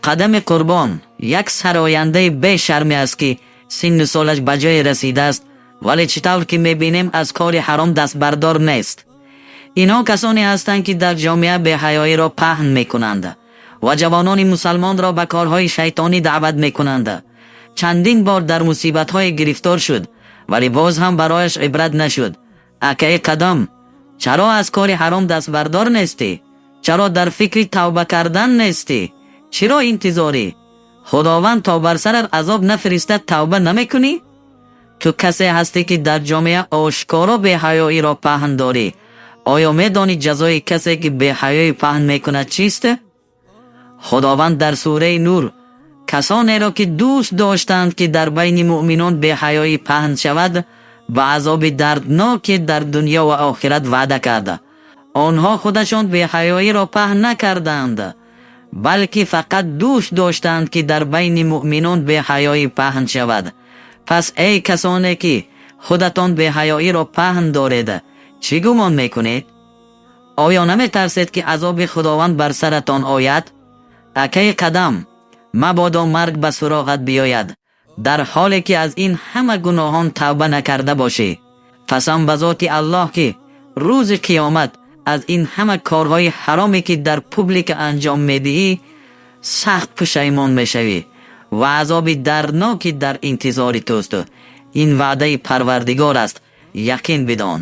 Қадами Қурбон як сарояндаи бешарме аст, ки синну солаш ба ҷое расидааст, вале чӣ тавр ки мебинем, аз кори ҳаром дастбардор нест. Инҳо касоне ҳастанд, ки дар ҷомеа беҳаёиро паҳн мекунанд ва ҷавонони мусалмонро ба корҳои шайтонӣ даъват мекунанд. Чандин бор дар мусибатҳое гирифтор шуд, вале боз ҳам барояш ибрат нашуд. Акаи Қадам, чаро аз кори ҳаром дастбардор нестӣ? Чаро дар фикри тавба кардан нестӣ? Чиро интизорӣ? Худованд то бар сарат азоб нафиристад, тавба намекунӣ? Ту касе ҳастӣ, ки дар ҷомеа ошкоро беҳаёиро паҳн дорӣ. Оё медонӣ, ҷазои касе, ки беҳаёӣ паҳн мекунад, чист? Худованд дар сураи Нур касонеро, ки дӯст доштанд, ки дар байни муъминон беҳаёӣ паҳн шавад, ба азоби дардноке дар дунё ва охират ваъда кард. Онҳо худашон беҳаёиро паҳн накарданд, балки фақат дӯст доштанд, ки дар байни муъминон беҳаёӣ паҳн шавад. Пас эй касоне, ки худатон беҳаёиро паҳн доред, чӣ гумон мекунед? Оё наметарсед, ки азоби Худованд бар саратон ояд? Акаи Қадам, мабодо марг ба суроғат биёяд, дар ҳоле ки аз ин ҳама гуноҳон тавба накарда бошӣ. Қасам ба зоти Аллоҳ, ки рӯзи қиёмат аз ин ҳама корҳои ҳароме, ки дар публика анҷом медиҳӣ, сахт пушаймон мешавӣ ва азоби дардноке дар интизори туст. Ин ваъдаи Парвардигор аст, яқин бидон.